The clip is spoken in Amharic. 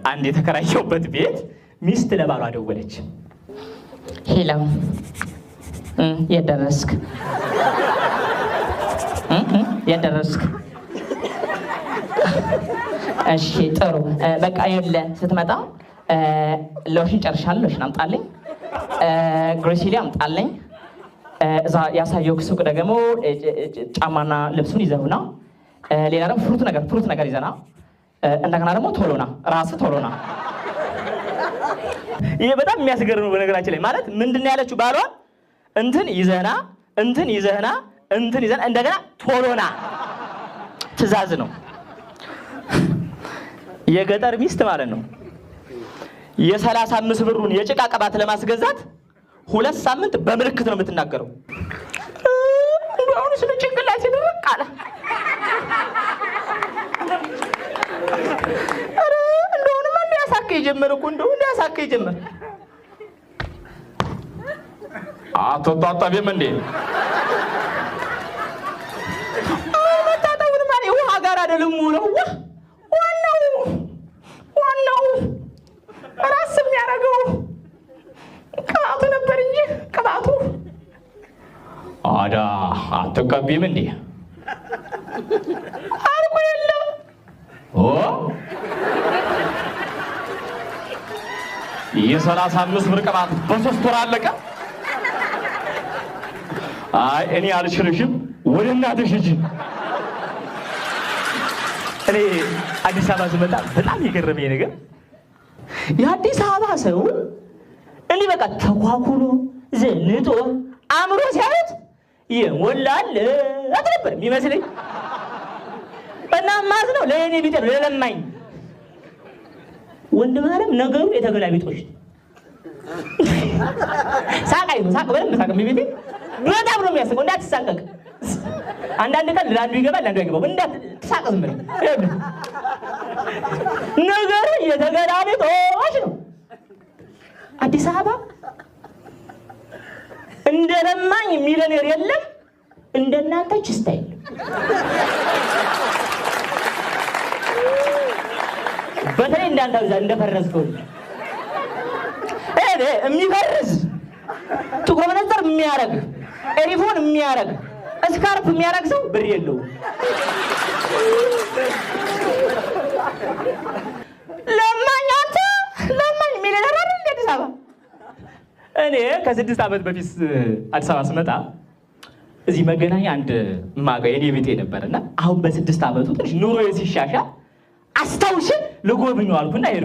አንድ የተከራየሁበት ቤት ሚስት ለባሏ ደወለች። Hello፣ የት ደረስክ? የት ደረስክ? እሺ ጥሩ። በቃ ይኸውልህ ስትመጣ ሎሽን ጨርሻለሁ፣ ሎሽን አምጣልኝ፣ ግሮሰሪ አምጣልኝ። እዛ ያሳየው ሱቅ ደግሞ ጫማና ልብሱን ይዘውና፣ ሌላ ደግሞ fruit ነገር ይዘና፣ እንደገና ደግሞ ቶሎና ራስህ ቶሎና። ይሄ በጣም የሚያስገርም ነው። በነገራችን ላይ ማለት ምንድን ነው ያለችው ባሏ እንትን ይዘና፣ እንትን ይዘህና፣ እንትን ይዘና፣ እንደገና ቶሎና፣ ትዕዛዝ ነው። የገጠር ሚስት ማለት ነው። የ35 ብሩን የጭቃ ቅባት ለማስገዛት 2 ሳምንት በምልክት ነው የምትናገረው። እንደው አሁን ስለ ጭንቅላቴ ድርቅ አለ። ኧረ እንደውንማ እንደው ያሳከ የጀመረ እኮ እንደው እንደው ያሳከ የጀመረ። አትታጠቢም እንዴ? መታጠቡንማ እኔ ውሃ ጋር አይደለም የምውለው። ዋናው ራስ የሚያደርገው ቅባቱ ነበር እንጂ ቅባቱ። አዳ አትቀቢም እንዴ? አልኩ የለም። ኦ፣ የ35 ብር ቅባት በ3 ወር አለቀ። አይ እኔ አልሽርሽም፣ ወደ እናትሽ ሂጂ። እኔ አዲስ አበባ ስመጣ በጣም የገረመኝ ነገር የአዲስ አበባ ሰው እንዲህ በቃ ተኳኩሎ ዘንጦ አምሮ ሲያዩት የሞላለት ነበር የሚመስለኝ። እና ማዝ ነው ለእኔ ቢጤ ነው ለለማኝ ወንድም አለም ነገሩ የተገላቢጦሽ ነው። ሳቅ አይዞህ ሳቅ፣ በደንብ ሳቅ። ቤቴ በጣም ነው የሚያስቀው። እንዳትሳቀቅ። አንዳንድ ቀን ለአንዱ ይገባል፣ ለአንዱ አይገባም። እንዳትሳቅ ዝም ብለህ። ነገሩ የተገላቢጦሽ ነው። አዲስ አበባ እንደ ለማኝ ሚሊዮኔር የለም፣ እንደናንተ ችስታ የለም። በተለይ እንዳንተ እዛ እንደፈረዝከው የሚፈርዝ፣ ጥቁር መነጽር የሚያረግ፣ earphone የሚያረግ፣ scarf የሚያረግ ሰው ብር የለውም። ለማኝ አንተ ለማኝ ሚሊዮነር አይደል እንደ አዲስ አበባ? እኔ ከ6 ዓመት በፊት አዲስ አበባ ስመጣ እዚህ መገናኛ አንድ የማውቀው የኔ ቤቴ ነበር እና አሁን በ6 ዓመቱ ትንሽ ኑሮዬ ሲሻሻል አስታውሼ ልጎብኘው አልኩና ሄድኩ።